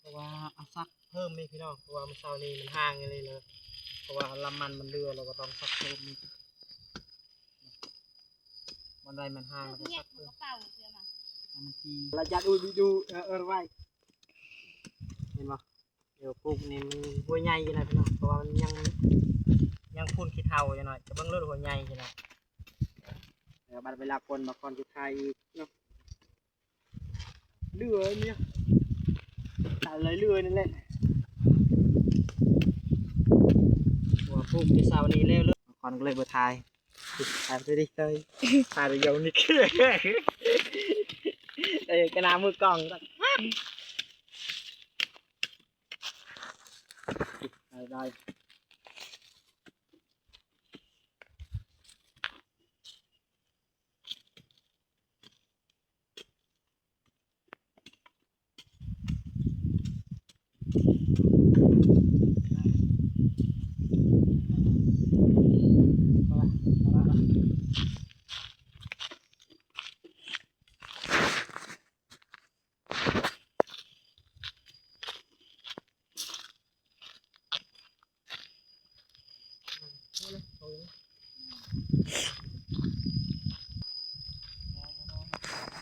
ພາະວ່າເອົາສັກເພີ່ມນີ້ພີ່ນ້ອງ ເພາະວ່າມື້ເຊົ້ານີ້ມັນຫ່າງອີ່ຫຼີເລີຍ ເພາະວ່າລຳມັນມັນເຫຼືອ ແລ້ວກໍຕ້ອງສັກເພີ່ມນີ້ ບ່ອນໃດມັນຫ່າງແລ້ວກໍສັກເພີ່ມ ໃຫ້ມັນທີ່ ລະຈັດອູດີດູ ເອີ ເອີ ໄວ້ ເຫັນບໍ່? ດຽວປູກນີ້ມັນຫົວໃຫຍ່ຢູ່ນະພີ່ນ້ອງ ເພາະວ່າມັນຍັງ ຍັງຝຸ່ນຂີ້ເຖົ້າຢູ່ໜ້ອຍ ຈະເບິ່ງໂລດ ຫົວໃຫຍ່ຢູ່ນະ ແລ້ວບັດເວລາຝົນມາກ່ອນຊິຖ່າຍອີກເນາະ. ເຫຼືອນີ້ ຕາຍເລື້ອຍໆ ນັ້ນແຫຼະ ເພາະວ່າປູກແຕ່ເຊົ້ານີ້ແລ້ວເລີຍ ຄອນກໍເລີຍບໍ່ຖ່າຍ ຖ່າຍໄປເລື້ອຍໆ ຖ່າຍແຕ່ຢາວນີ້ ເອີ ກະໜ້າມືກ້ອງ ໄດ້ໆ.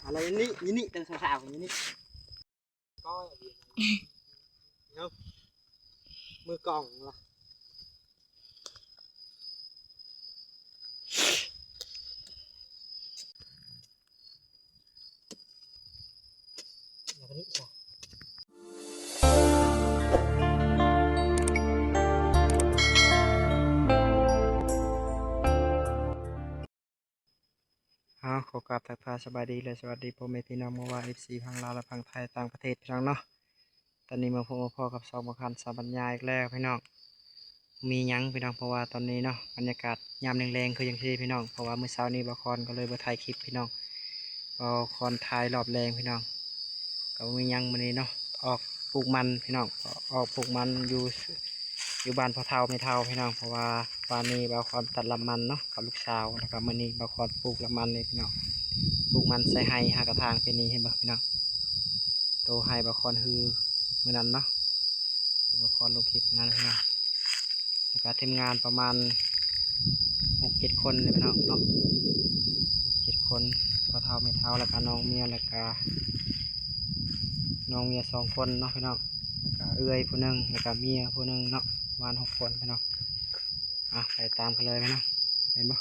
ອະໄລນີ້ ນີ້ ນີ້ ແຕ່ສາວໆ ນີ້ ນີ້ ເອົາ ມືກ້ອງລະ. ເອົາ ຂໍກາບທັກທາຍສະບາຍດີ ແລະ ສະຫວັດດີພໍ່ແມ່ພີ່ນ້ອງ ບໍ່ວ່າເອັຟຊີຝັ່ງລາວ ແລະ ຝັ່ງໄທ ຕ່າງປະເທດ ພີ່ນ້ອງເນາະ. ຕອນນີ້ມາພົບມາພໍ້ກັບຊ່ອງບ່າວຄຳສາວບັນຍາອີກແລ້ວພີ່ນ້ອງ. ມີຫຍັງພີ່ນ້ອງ ເພາະວ່າຕອນນີ້ເນາະ ບັນຍາກາດຍາມແລງໆ ຄືຈັ່ງຊີ້ພີ່ນ້ອງ ເພາະວ່າມື້ເຊົ້ານີ້ບ່າວຄອນກໍເລີຍບໍ່ຖ່າຍຄລິບພີ່ນ້ອງ ບ່າວຄອນຖ່າຍຮອບແລງພີ່ນ້ອງ. ກໍບໍ່ມີຫຍັງມື້ນີ້ເນາະ ອອກປູກມັນພີ່ນ້ອງ ອອກປູກມັນຢູ່ ຢູ່ບ້ານພໍ່ເຖົ້າແມ່ເຖົ້າພີ່ນ້ອງ ເພາະວ່າວານນີ້ບ່າວຄອນຕັດລຳມັນເນາະ ກັບລູກສາວ ແລ້ວກໍມື້ນີ້ບ່າວຄອນປູກລຳມັນນີ້ພີ່ນ້ອງ ປູກມັນໃສ່ໄຮ່ຫາກະຖາງ. ປີນີ້ເຫັນບໍ່ພີ່ນ້ອງ ໂຕໄຮ່ບ່າວຄອນຮືມື້ນັ້ນເນາະ ບ່າວຄອນລົງຄລິບມື້ນັ້ນພີ່ນ້ອງ ແລ້ວກະທີມງານປະມານຫົກເຈັດຄົນເດ້ພີ່ນ້ອງເນາະ ຫົກເຈັດຄົນ ພໍ່ເຖົ້າແມ່ເຖົ້າ ແລ້ວກະນ້ອງເມຍ ແລ້ວກະນ້ອງເມຍສອງຄົນເນາະພີ່ນ້ອງ ແລ້ວກະເອື້ອຍຜູ້ໜຶ່ງ ແລ້ວກະເມຍຜູ້ໜຶ່ງເນາະ ປະມານຫົກຄົນພີ່ນ້ອງ. ອ່ະ ໄປຕາມກັນເລີຍພີ່ນ້ອງ ເຫັນບໍ່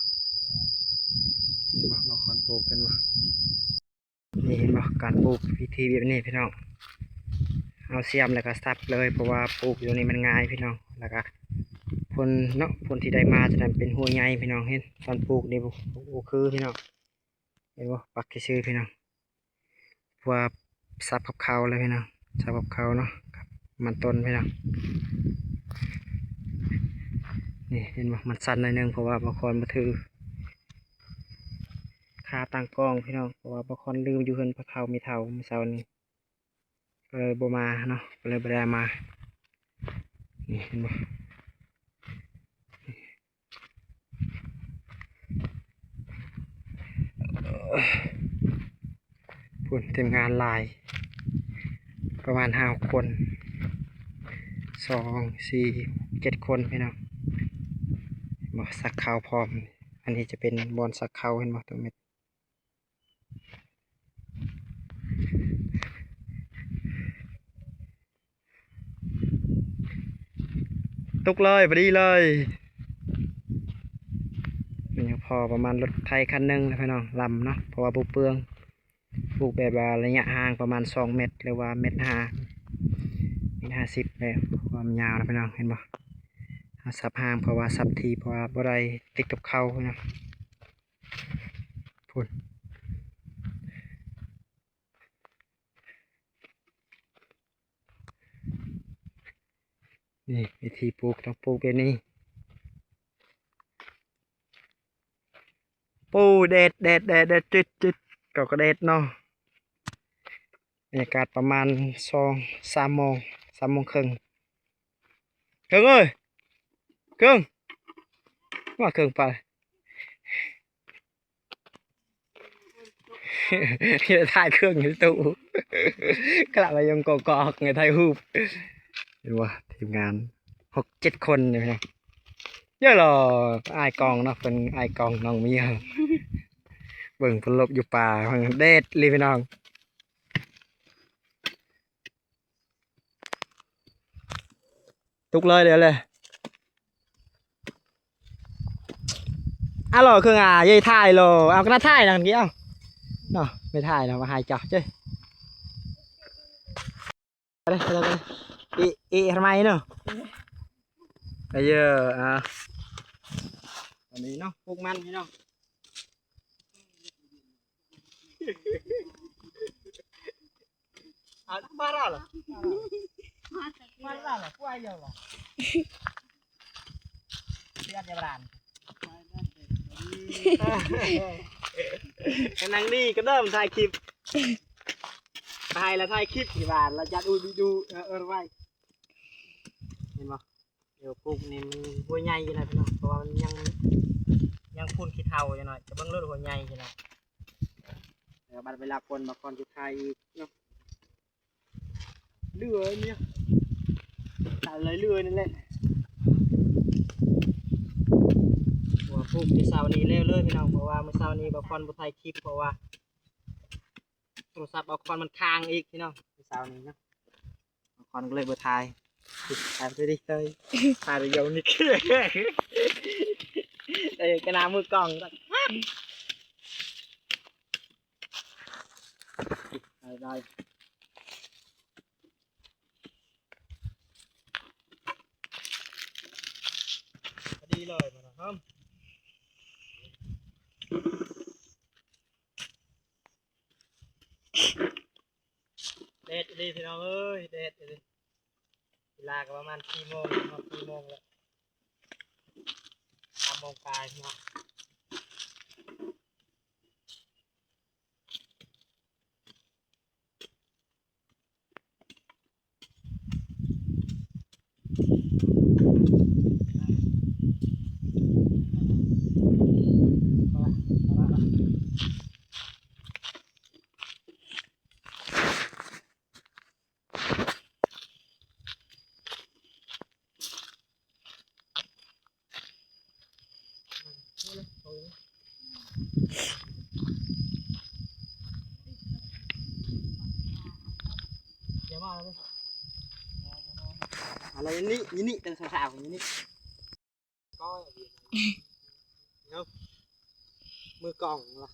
ເຫັນບໍ່ ບ່າວຄອນປູກ ເຫັນບໍ່? ນີ້ເຫັນບໍ່ ການປູກວິທີແບບນີ້ພີ່ນ້ອງ ເອົາສ່ຽມແລ້ວກໍສັບເລີຍ ເພາະວ່າປູກຢູ່ນີ້ມັນງ່າຍພີ່ນ້ອງ ແລ້ວກໍຜົນເນາະ ຜົນທີ່ໄດ້ມາຈະນັ້ນເປັນຫົວໃຫຍ່ພີ່ນ້ອງ. ເຫັນຕອນປູກນີ້ບໍ່ ບໍ່ຄືພີ່ນ້ອງ ເຫັນບໍ່ ປັກຊື່ໆ ພີ່ນ້ອງ ເພາະວ່າສັບກັບເຂົ້າເລີຍພີ່ນ້ອງ ສັບກັບເຂົ້າເນາະ ກັບມັນຕົ້ນພີ່ນ້ອງ. ນີ້ເຫັນບໍ່ ມັນສັ່ນໜ້ອຍໜຶ່ງ ເພາະວ່າບ່າວຄອນບໍ່ຖື ຂາຕັ້ງກ້ອງພີ່ນ້ອງ ເພາະວ່າບ່າວຄອນລືມຢູ່ເຮືອນພໍ່ເຖົ້າແມ່ເຖົ້າມື້ເຊົ້ານີ້ ກໍເລີຍບໍ່ມາເນາະ ກໍເລີຍບໍ່ໄດ້ເອົາມາ. ນີ້ເຫັນບໍ່ ພຸ້ນ ທີມງານຫຼາຍ ປະມານຫ້າຫົກຄົນ ສອງ ສີ່ ເຈັດຄົນພີ່ນ້ອງ. ເຫັນບໍ່ ສັກເຂົ້າພ້ອມ ອັນນີ້ຈະເປັນບ່ອນສັກເຂົ້າ ເຫັນບໍ່ ຕົງເມັດ ຕົກເລີຍ ພໍດີເລີຍ. ນີ້ພໍປະມານລົດໄຖຄັນໜຶ່ງນະພີ່ນ້ອງ ລຳເນາະ ເພາະວ່າບໍ່ເປືອງ ປູກແບບວ່າໄລຍະຫ່າງປະມານສອງເມັດ ຫຼືວ່າເມັດຫ້າ ເມັດຫ້າສິບແຫຼະ ຄວາມຍາວນະພີ່ນ້ອງ. ເຫັນບໍ່ ເຮົາສັບຫ່າງ ເພາະວ່າສັບຖີ່ ເພາະວ່າບໍ່ໄດ້ຕິດກັບເຂົ້ານະ ພຸ້ນ. ນີ້ວິທີປູກ ຕ້ອງປູກແບບນີ້. ໂອ້ ແດດ ແດດ ແດດ ແດດ ຈິດໆ ເຂົາກໍແດດເນາະ. ບັນຍາກາດປະມານສອງ ສາມໂມງ ສາມໂມງເຄິ່ງ. ເຄິ່ງເອີຍ ເຄິ່ງ ວ່າເຄິ່ງໄປ. ຖ່າຍເຄື່ອງຢູ່ຕູ້ ກະລະມາຍົງກອກໆ ໃຫ້ຖ່າຍຮູບ ເຫັນບໍ່? ທີມງານຫົກເຈັດຄົນນີ້ພີ່ນ້ອງ ເຢີລະ ອ້າຍກ້ອງເນາະ ເພິ່ນອ້າຍກ້ອງນ້ອງເມຍ ເບິ່ງເພິ່ນຫຼົບຢູ່ປ່າ ແດດອີ່ຫຼີພີ່ນ້ອງ. ຕຸກເລີຍ ດຽວເລີຍ ອາຫຼໍ ເຄື່ອງອາ ເຢ້ ຖ່າຍໂລ ເອົາກະນະ ຖ່າຍນະ ເອົາເນາະ ໄມ່ຖ່າຍແລ້ວ ມາຫາຍເຈົ້າເຈ້ ໄປເລີຍ ໄປເລີຍ ໄປເລີຍ ເອ ເອ ທຳໄມເນາະ ໄປເຢີ ອາ ອັນນີ້ເນາະ ປູກມັນພີ່ນ້ອງ. ອາ ມາແລ້ວ ມາແລ້ວ ກວາຍເດີລະ ເສຍດຽວບານ ກະນັ່ງນີ້ກະເດີມຖ່າຍຄລິບ ຖ່າຍລະຖ່າຍຄລິບທີ່ວ່າລະຈັດອູດີດູ ເອີ ເອີ ໄວ້ ເຫັນບໍ່? ແລ້ວປູກນີ້ມັນຫົວໃຫຍ່ຢູ່ນະພີ່ນ້ອງ ເພາະວ່າມັນຍັງ ຍັງຝຸ່ນຂີ້ເຖົ້າຢູ່ໜ້ອຍ ຈະເບິ່ງໂລດ ຫົວໃຫຍ່ຢູ່ນະ ແລ້ວບັດເວລາຝົນມາກ່ອນຊິຖ່າຍອີກເນາະ ເຫຼືອນີ້ ຕາຍເຫຼືອນີ້ແຫຼະ ເພາະວ່າປູກແຕ່ເຊົ້ານີ້ແລ້ວເລີຍພີ່ນ້ອງ ເພາະວ່າມື້ເຊົ້ານີ້ບ່າວຄອນບໍ່ຖ່າຍຄລິບ ເພາະວ່າໂທລະສັບບ່າວຄອນມັນຄ້າງອີກພີ່ນ້ອງ ມື້ເຊົ້ານີ້ເນາະ. ຄອນກະເລີຍບໍ່ຖ່າຍ ຖ່າຍໄປເລີຍ ຖ່າຍໄປຢາວນິກ ເອີ ກະໜ້າມືກ້ອງ ໄດ້ ໄດ້ ພໍດີເລີຍ ມານະ ແດດອີ່ຫຼີພີ່ນ້ອງເອີຍ ແດດອີ່ຫຼີ ເວລາກະປະມານສີ່ໂມງ ຮອດສີ່ໂມງແລ້ວ ສາມໂມງປາຍເນາະ. ອະໄລນີ້ ນີ້ ນີ້ ແຕ່ງຂາວໆ ນີ້ ນີ້ ເນາະ ມືກ້ອງລະ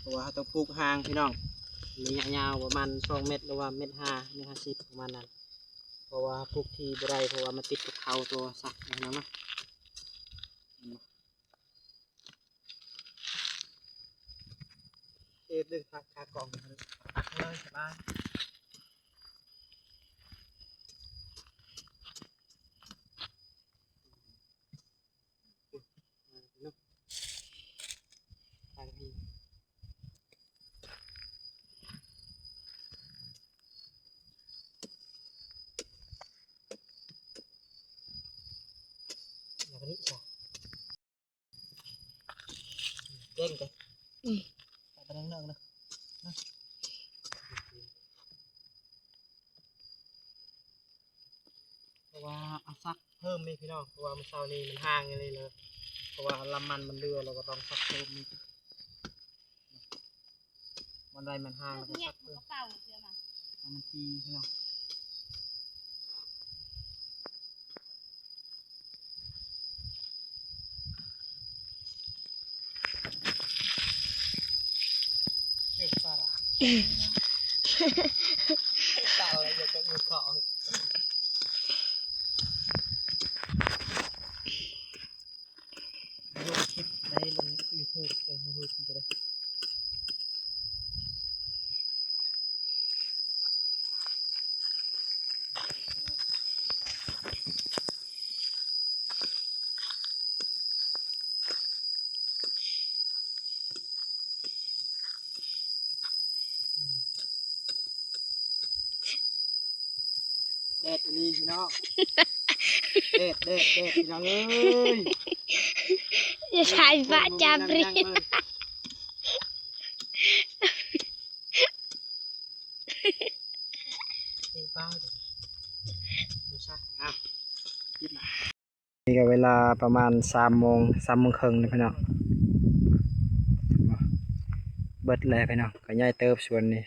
ເພາະວ່າເຮົາຕ້ອງປູກຫ່າງພີ່ນ້ອງ ໄລຍະຍາວປະມານສອງແມັດ ຫຼືວ່າແມັດຫ້າ ແມັດຫ້າສິບ ປະມານນັ້ນ ເພາະວ່າປູກທີ່ບໍ່ໄດ້ ເພາະວ່າມັນຕິດກັບເຂົາໂຕສັກນະພີ່ນ້ອງເນາະ. ເອ ດຶງຂາ ຂາກ້ອງ ຕັກເລີຍ ສະບາຍ. ເກັ່ງເດ້ ອືມ ໃສ່ໄປທາງນອກເນາະ ເພາະວ່າເອົາສັກເພີ່ມນີ້ພີ່ນ້ອງ ເພາະວ່າມື້ເຊົ້ານີ້ມັນຫ່າງອີ່ຫຼີເລີຍ ເພາະວ່າລຳມັນມັນເຫຼືອ ແລ້ວກະຕ້ອງສັກເພີ່ມນີ້. ບ່ອນໃດມັນຫ່າງແລ້ວກະສັກເພີ່ມ ໃຫ້ມັນຖີ່ເນາະ. ເອີ ປາລະ ປາລະ ຢ່າຈະຢູ່ຂອງ. ລົງຄລິບໄດ້ ລົງຢູທູບໄດ້ ຮູ້ສຶກຈັ່ງໃດ. ອືມ. ດອີ່ຫຼີພີ່ນ້ອງ ແດດ ແດດ ແດດພີ່ນ້ອງເອີຍ ຢ່າໃສ່ປະຈາບຣີ ນີ້ກໍເວລາປະມານສາມໂມງ ສາມໂມງເຄິ່ງແລ້ວພີ່ນ້ອງ ເບິດແລ້ວພີ່ນ້ອງ ກໍໃຫຍ່ເຕີບສວນນີ້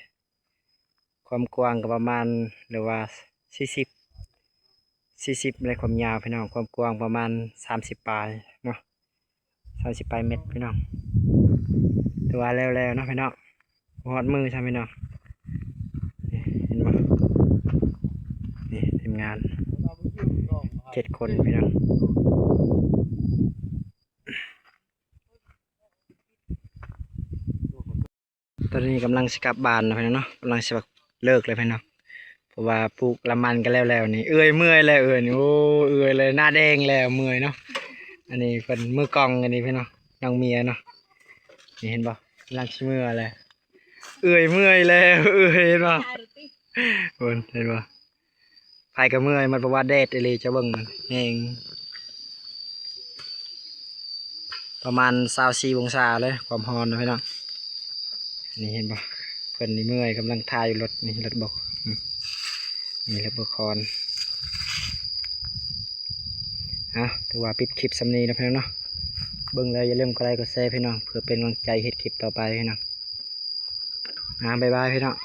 ຄວາມກວ້າງກໍປະມານ ຫຼືວ່າສີ່ສິບ ສີ່ສິບ ແລະ ຄວາມຍາວພີ່ນ້ອງ ຄວາມກວ້າງປະມານສາມສິບປາຍເນາະ ສາມສິບປາຍແມັດພີ່ນ້ອງ ຖືວ່າແລ້ວໆເນາະພີ່ນ້ອງ ບໍ່ຮອດມື້ຊ້ຳພີ່ນ້ອງ ນີ້ເຫັນບໍ່ ນີ້ທີມງານເຈັດຄົນພີ່ນ້ອງ ຕອນນີ້ກຳລັງຊິກັບບ້ານແລ້ວພີ່ນ້ອງເນາະ ກຳລັງຊິເລີກແລ້ວພີ່ນ້ອງ ເພາະວ່າປູກລຳມັນກັນແລ້ວໆນີ້ ເອື້ອຍເມື່ອຍແລ້ວເອື້ອຍນີ້ ໂອ້ ເອື້ອຍແລ້ວ ໜ້າແດງແລ້ວ ເມື່ອຍເນາະ ອັນນີ້ເພິ່ນມືກ້ອງ ອັນນີ້ພີ່ນ້ອງ ນ້ອງເມຍເນາະ ນີ້ເຫັນບໍ່ ກຳລັງຊິເມືອແລ້ວ ເອື້ອຍເມື່ອຍແລ້ວ ເອື້ອຍເຫັນບໍ່ ເຫັນບໍ່ ໃຜກໍເມື່ອຍໝົດ ເພາະວ່າແດດອີ່ຫຼີ ຈະເບິ່ງແຮງ ປະມານຊາວສີ່ອົງສາເລີຍ ຄວາມຮ້ອນນະພີ່ນ້ອງ ນີ້ເຫັນບໍ່ ເພິ່ນນີ້ເມື່ອຍ ກຳລັງຖ່າຍຢູ່ລົດນີ້ ລົດບົກ ນີ້ລົດບົກຄອນ ເອົາ ຖືວ່າປິດຄລິບສ່ຳນີ້ເນາະພີ່ນ້ອງເນາະ ເບິ່ງແລ້ວຢ່າລືມກົດໄລກົດແຊພີ່ນ້ອງ ເພື່ອເປັນກຳລັງໃຈເຮັດຄລິບຕໍ່ໄປພີ່ນ້ອງ ອ່າ ບາຍບາຍພີ່ນ້ອງ.